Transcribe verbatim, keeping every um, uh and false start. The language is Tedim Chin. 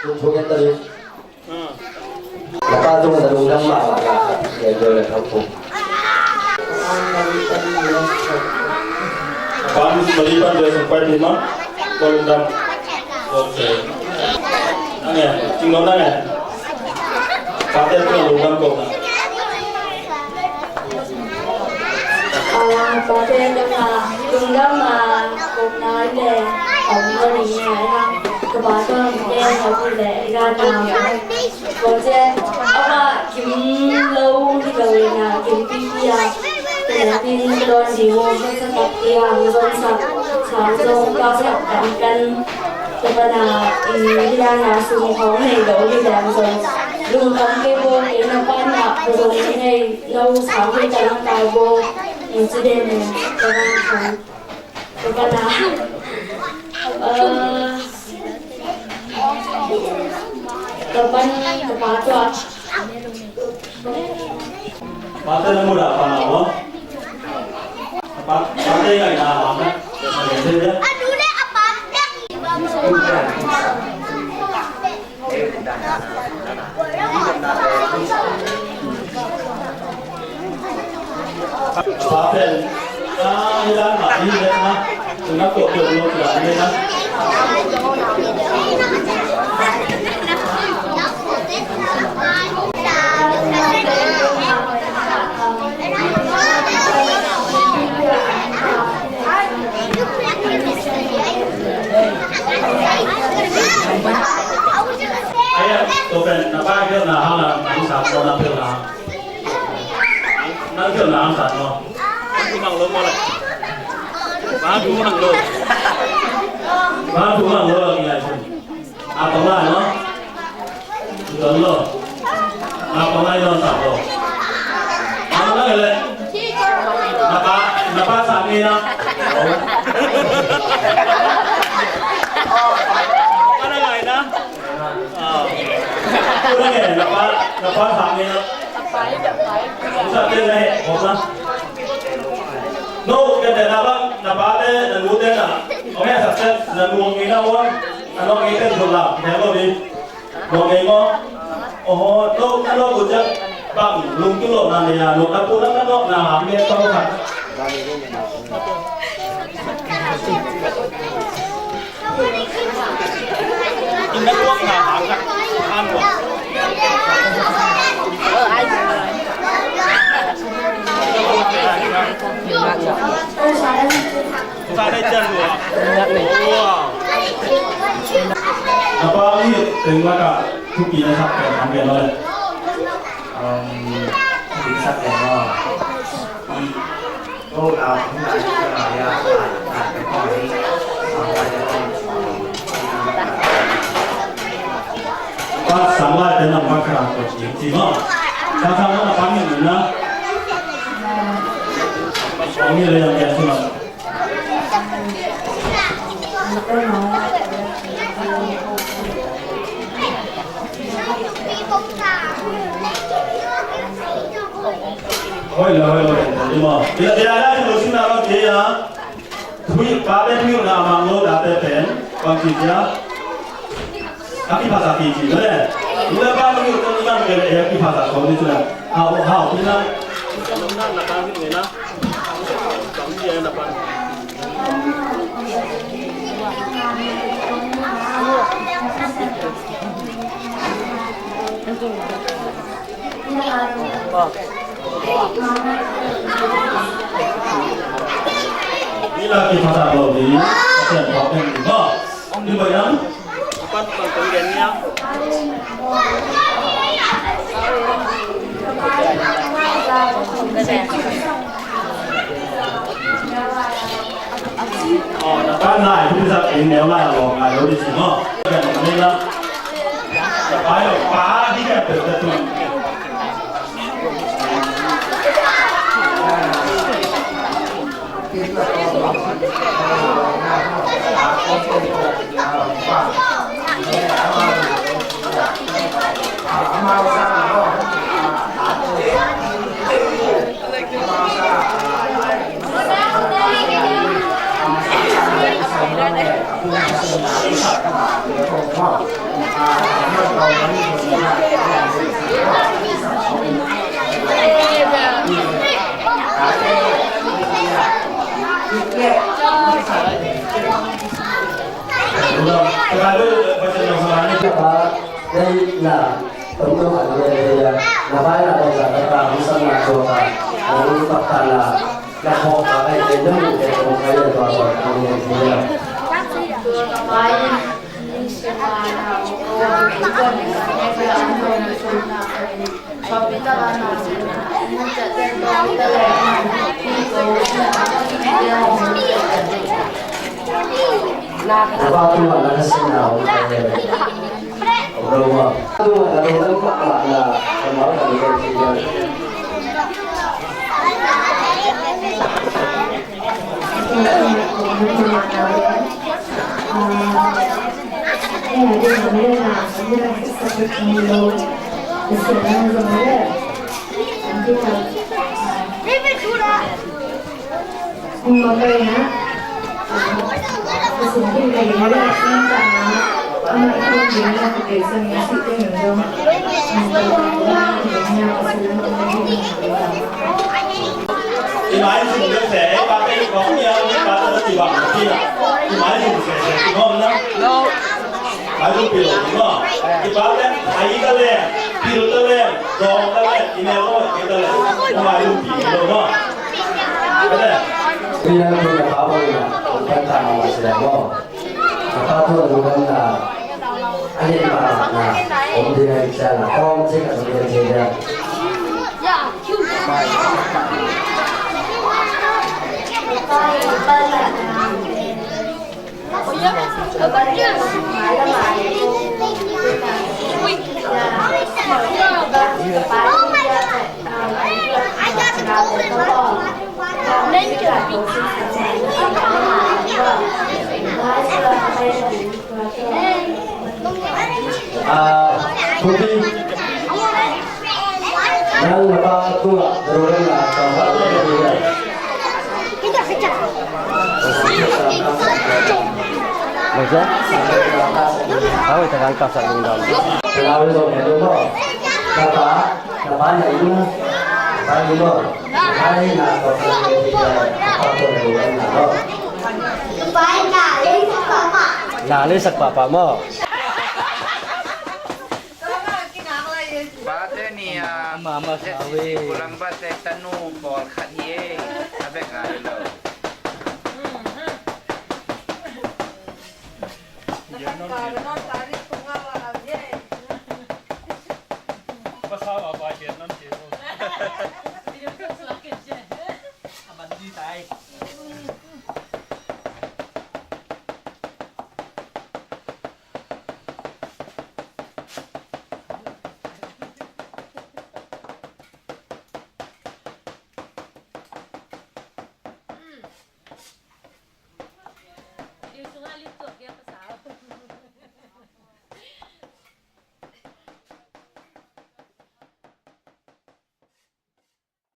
Tung thuk en ta ding. Na pa tung na lungdam mahmah na khat, sia Joel le Thang Pum. Pan Mali pan Joel sung pai pi ma. Ko lungdam. Ok. Nang e, Cing Nong nang e. Pate tung lungdam ko na. Pate tung lungdam ma. Kop nai le om lo ni ngai hang. Ka pa tung te na pi le i ga na. Ko je a pa kim lo hi lo le na kim pi pi a. Te na tin don di wo ka sa tak ti a zon sa sa zon ka sa kan kan. Ka pa na i hi la na sum khong nei lo hi le zon. Lungdam kei bo kei na pa na ka zon nei. Lo sang kei ta na ta bo. Incident ne ka na sang. Ka pa na, eh, ka pa na, ka pa tua. Pate na muda pa na wa. Pa, pate ngai na wa na. Aya, tua pen na pa khialhna hang a, na sa ko na phialhna hang. Na phialhna hang sa ko. Thu mang lo mo le. Ba thu mang lo. Ba thu mang lo a ki lai sun. A pang lai no. Don lo. A pang lai no sa lo. A pang lai le. Na pa, na pa sa nge na. Pa na lai na. Ah. Ko na nge, na pa, na pa sa nge na. Sa te na he, ko na. No, ka te na ba, na pa te, na nu te na. O me sa te, na nu nge na wa. Ano kei ten thum la, kei lo di. Lo kei mo. Oho, to, ano ko jak. Bang, lungkim lo na ne ya, lo ka pu na ka no na ha me to ka. Ina luang na ha ka. An lo. Sa dai jan lua. Wow. Na pa mi teng la ka thupi na sak pen ang pen lo le. Um, thupi sak pen lo. I, ko, ah, thupi na sak pen lo ya. Pa sang lai te nang pa kra ko ci ci mo. Sa sang na pa mi na. Ong ni le yang ya sima. Hoi lo, hoi lo, hoi lo. Ila dia la lo sina lo dia. Thui, pa pen thui na mang lo da te pen, bang ci cia. A kiphasa ci ci le. Lu le pa thui tong iman ke le a kiphasa ko ni cia. Hau, hau, thui na. Ila kiphasa lo di, Pasian thawk ding di maw. Di maw yang? Aw, na pa nai, pu sa ing neu lai a lawng ngai lo di si maw. Kan ni la. Na pa yo, pa di kan pe pe tu. I maizum deuh se, ei pa te i kong ia, ei pa te i bang na pila. I maizum se se, i ngom na. No. Maizum pilo, i ngom. I pa te, ai ta le, pil ta le, dong ta le, i ne lo, i ta le. I maizum pilo, no. Pila tu na pa bang na, pa ta ma se mo. Ka pa tua lungdamna a lian mahmahna om ding ahih ciangin a kawmcik a zong gen thei ding. Ah, Pupi. Nang na pa tungah, na ruh na tungah. Masa? Awe, takan kasat lungdam. Kenal dulu, kenal dulu. Napa? Napa na ini? Napa ini? Napa ini? Napa ini? Na lei sak papa mo. Pate ni a. Mama sawe. Kulang ba te tanu pawl khat hi e. A bek a lo.